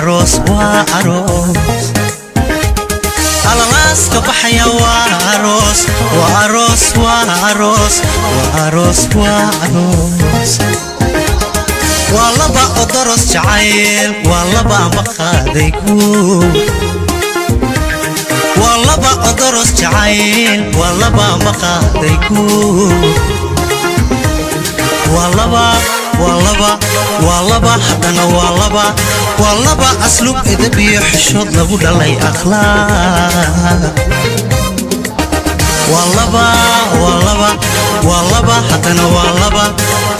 Aroos, waa aroos. Alalaaska baxaya waa aroos, waa aroos, waa aroos, waa aroos, waa aroos. Waa laba odoros jacayl, waa laba amba qaaday guur. Waa laba odoros jacayl, waa laba amba qaaday guur. Waa laba, waa laba, waa laba, haddana waa laba, waa laba asluub, edeb iyo xishood lagu dhalay akhlaaq. Waa laba, waa laba, waa laba, haddana waa laba,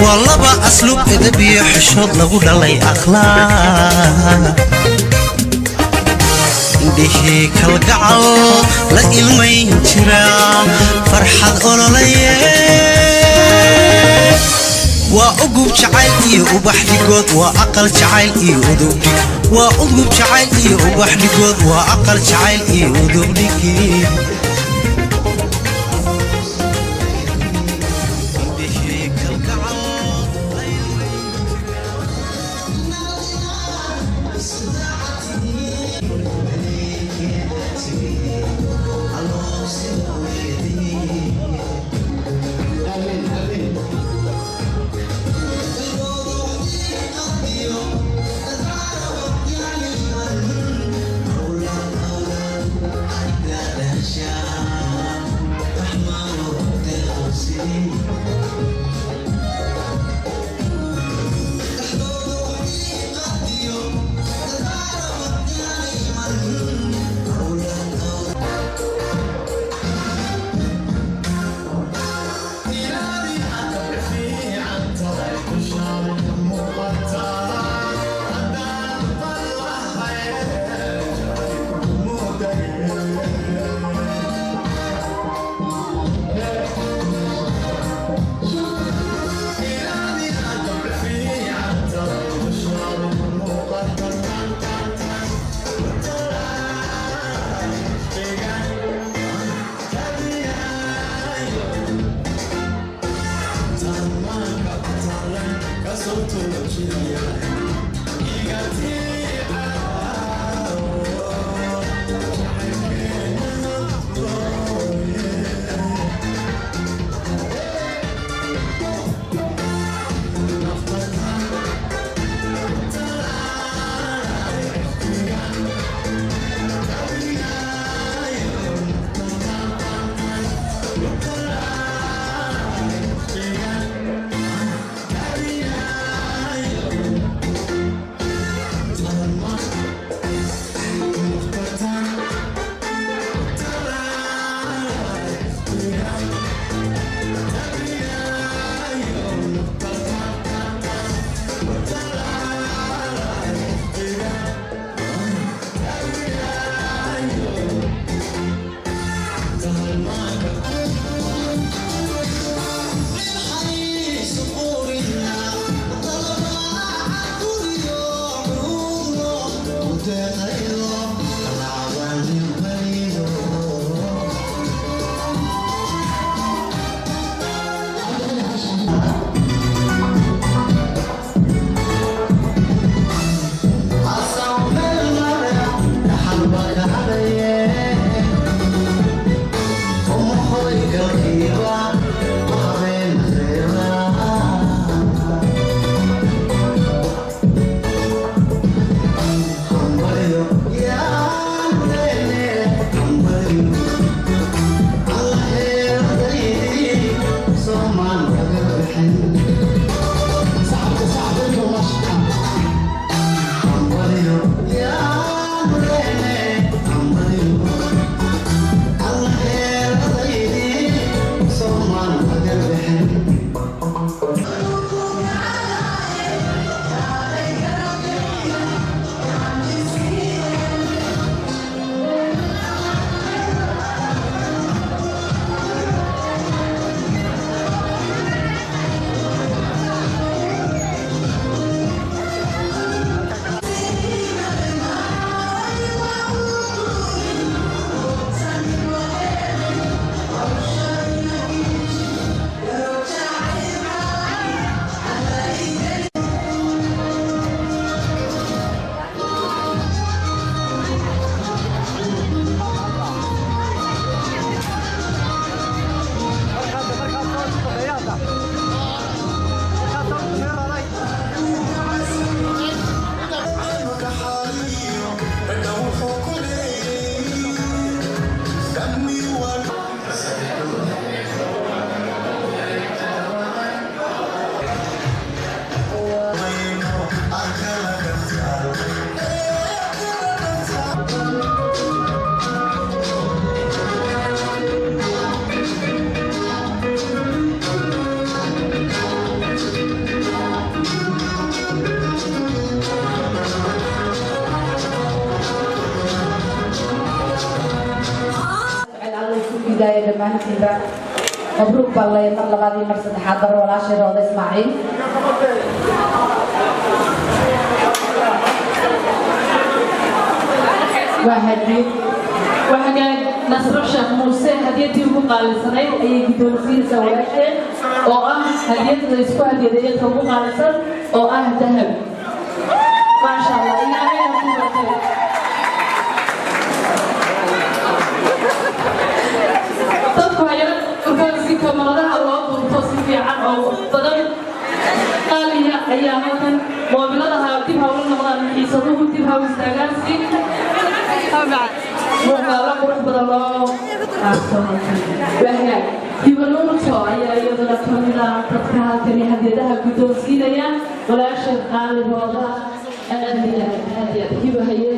waa laba asluub, edeb iyo xishood lagu dhalay akhlaaq. Indhihii kalgacal la ilmayn jira, farxad ololaye. Waa ugub jacayl iyo ubax dhigood, waa aqal jacayl iyo udubdhig. Waa ugub jacayl iyo ubax dhigood, waa aqal jacayl iyo udubdhigi. Indhihii kalgacal la ilmayn. Dhammaantiinba mabruuq baan leeyahay mar labaad iyo mar saddexaad bar walaashay Rooda Ismaaciil. Waa hadiyad, waa hagaag. Nasro Sheekh Muuse hadiyaddii ugu qaalisanayd ayay guddoonsiinaysaa walaasheed, oo ah hadiyad la isku hadiyadeeyo ta ugu qaalisan, oo ah dahab. Maasha Allah, ilaahay ha ku bartay. Dadku hayana urkaan si kamaradaha loo duubto si fiican oo badan qaaliya ayaa halkan moobiladaha dib ha ula noqdaan, xiisaduhu dib ha u istaagaan si muuqaalo qurux badan loo qaato. Wahagaag, Hibanuurto ayaa iyaduna ka mid ah dadka halkani hadiyadaha guddoonsiinaya walaasha qaaligooda. Aad iyo aad, aad iyo aad. Hibo, haye.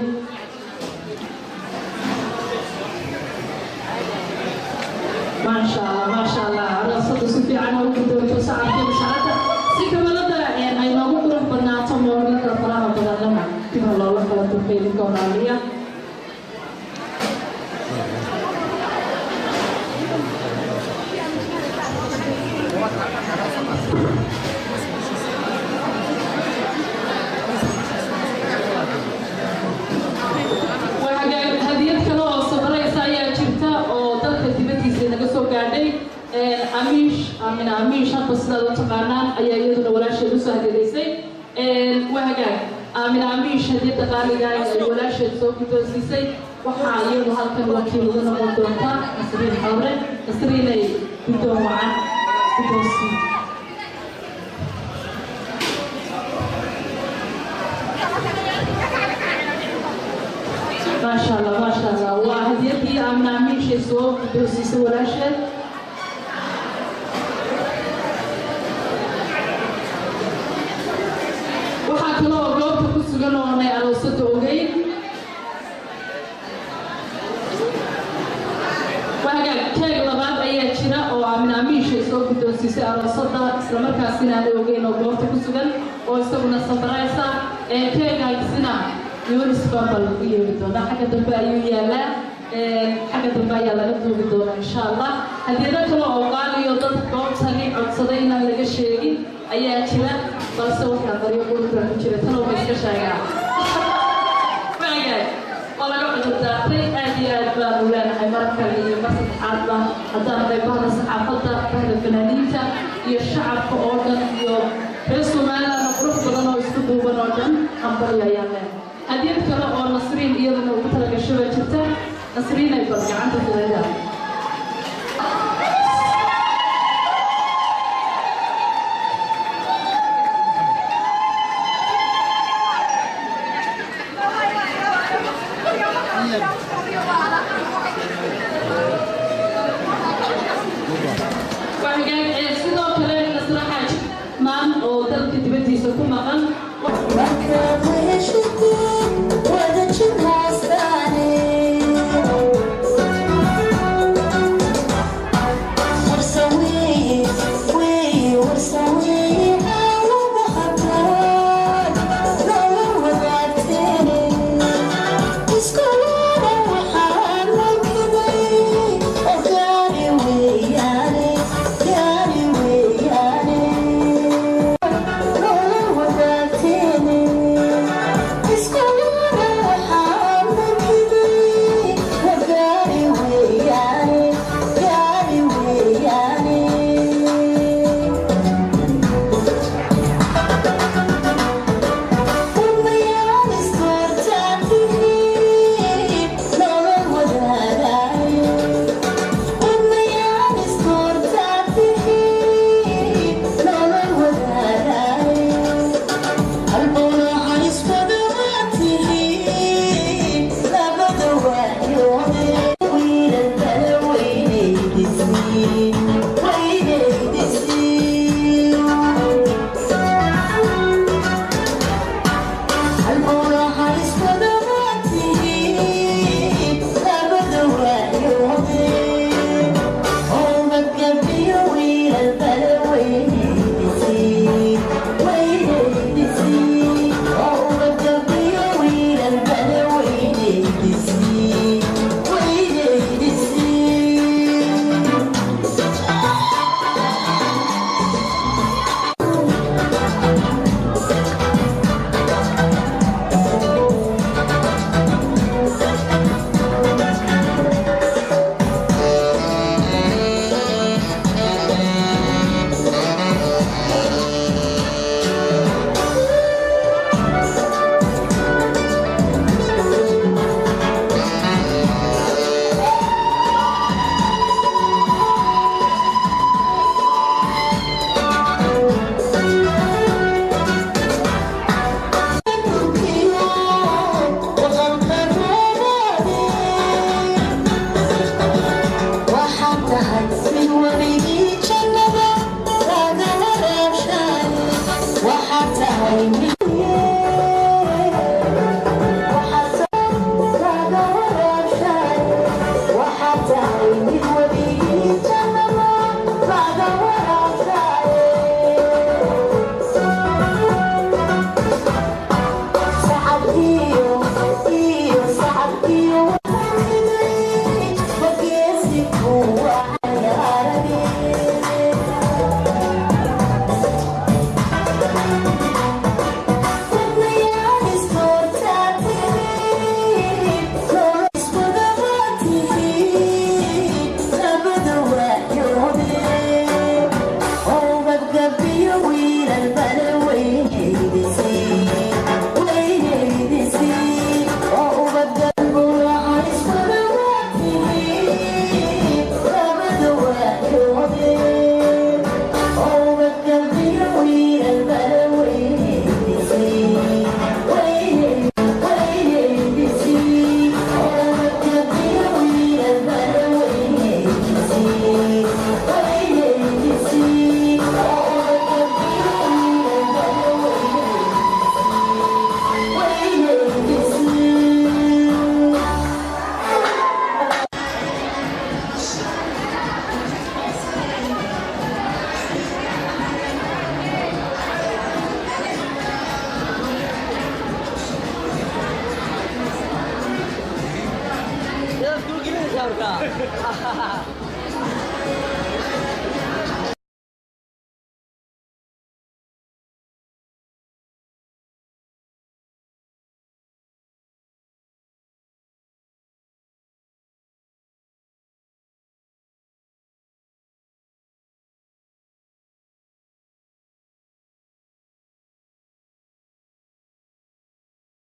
Maasha Allah, maasha Allah. Aroosada si fiican ha u guddoonto sacabka mushaarada si kamalada ay noogu qurux badnaato. Moobilada faraha badan lana dib ha loola kala durkay idinka walaaliya. Waa hagaag. Hadiyad kale oo safaraysa ayaa jirta oo dalka dibaddiisa naga soo gaadhay. Amiish, Amina Amiish, hadba sidaad u taqaanaan, ayaa iyaduna walaasheed usoo hadiyadaysay. Waa hagaag, Amina Amiish hadiyadda qaaliga ah ay walaasheed soo guddoonsiisay waxaa iyadu halkan wakiil uga noqon doonta Nasriin Xawre. Nasriinay, guddoon wacan, guddoonsiin. Maasha Allah, maasha Allah. Waa hadiyaddii Amina Amiishay soo guddoonsiisay walaasheed. Waxaa kale oo goobta ku sugan oo aanay aroosada ogeyn. Waa hagaag, keeg labaad ayaa jira oo Aamin Amiishay soo guddoonsiisay aroosada, islamarkaasina aanay ogeyn oo goobta ku sugan, oo isaguna safaraysa. Ee keegaasina Yunis baa lagu yeeri doonaa, xagga dambe ayuu yaalaa, xagga dambe ayaa laga duubi doonaa insha Allah. Hadiyado kale oo qaaliyo dad goobtani codsaday inaan laga sheegin ayaa jira, balse waxaa qaryo qurubka ku jira talow ma iska sheegaa? Waagaag, waa laga cudur daartay. Aad iyo aad baanu leenahay mar kale iyo mar saddexaadba haddaan nahay bahda saxaafadda, bahda fanaaniinta iyo shacabka oo dhan iyo reer Somaliland qurux badan oo isku duuban oo dhan, hambalyo ayaan leenahay. Hadiyad kale oo Nasriin iyaduna ugu talagashay baa jirta. Nasriin ay bal gacanta fudeedaa. Waa hagaag. Sidoo kale Nasra Xaaji Maan oo dalka dibaddiisa ku maqan. Markaad heshatiin wadajir haastaane, warsa weeye weeye, warsa weeye, aalaba hataad nolol wadaagteene, isku waara waxaan lankiday oo gaari weeyaane, gaari weeyaane, nolol wadaagteene, isku waara waxaan lankiday oo gaari weeyaane, gaari weeyaane. Umayaan isdoortaatihiin nolol wadaagaaye, umayaan isdoortaatihiin nolol wadaagaaye, halbowlaha iswadaatihiin labada waayoode, wiilal kala weynaydisiin.